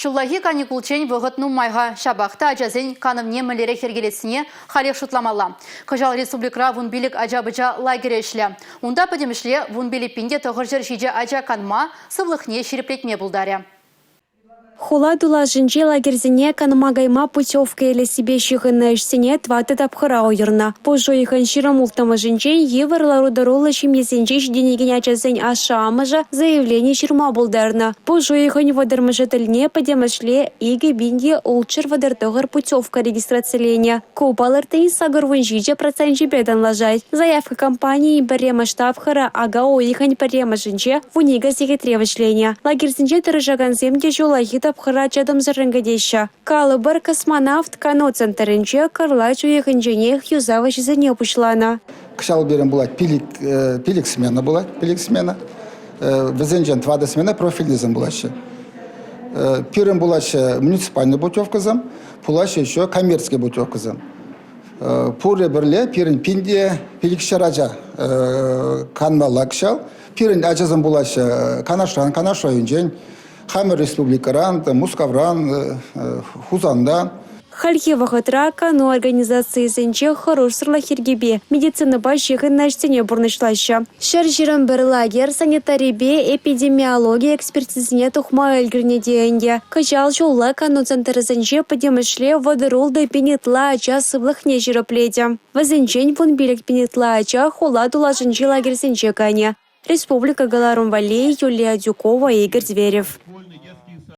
Ҫуллахи каникулччен вӑхӑт нумай-ха. Ҫапах та ачасен канӑвне мӗнлерех йӗркелессине халех шутламалла. Кӑҫал республикӑра 15 ача-пӑча лагерӗ ӗҫлӗ. Унта пӗтӗмӗшле 15 пин те 907 ача канма, сывлӑхне ҫирӗплетме пултарӗ. Хула тулашӗнчи лагерьсене канма кайма путевка илессипе ҫыхӑннӑ ӗҫсене тӑватӑ тапхӑра уйӑрнӑ. Пуш уйӑхӗн 26-мӗшӗнчен йывӑр лару-тӑруллӑ ҫемьесенче ҫитӗнекен ачасен ашшӗ-амӑшӗ заявлени ҫырма пултарнӑ. Пуш уйӑхӗн 30-мӗшӗ тӗлне пӗтӗмӗшле 2639 путевка регистрациленӗ. Ку палӑртнин 87 проценчӗпе танлашать. Заявка кампанийӗн пӗрремӗш тапхӑрӗ ака уйӑхӗн пӗрремӗшӗнче 12 сехетре вӗҫленӗ. Лагерьсенче тӑрӑшакансем те ҫуллахи тапхӑра чӑтӑмсӑррӑн кӗтеҫҫӗ. Калӑпӑр, космонавт кану центрӗнче кӑрлач уйӑхӗнченех юсав ӗҫӗсене пуҫланӑ. Кӑҫал пирӗн пулать пилӗк смена пулать, пилӗк смена. Вӗсенчен тӑватӑ смена профильнисем пулаҫҫӗ. Пирӗн пулаҫҫӗ муниципальный путевкӑсем, пулаҫҫӗ еще коммерческий путевкӑсем. Пурӗ пӗрле пирӗн пин те 500 ача канмалла кӑҫал. Пирӗн ачасем пулаҫҫӗ Канашран, Канаш районӗнчен, хамӑр республикӑран, Мускавран, Хусантан. Хальхи вӑхӑтра кану организацийӗсенче хӑрушсӑрлӑх йӗркипе медицинӑпа ҫыхӑннӑ ӗҫсене пурнӑҫлаҫҫӗ. 121 лагерь санитарипе эпидемиологи экспертизине тухма ӗлкӗрнӗ те ӗнтӗ. Кӑҫал ҫулла кану центрӗсенче пӗтӗмӗшле 36 пин ытла ача сывлӑхне ҫирӗплетӗ. Вӗсенчен 15 пин ытла ача хула тулашӗнчи лагерьсенче канӗ. Республика кӑларӑм валли Юлия Адюкова, Игорь Зверев.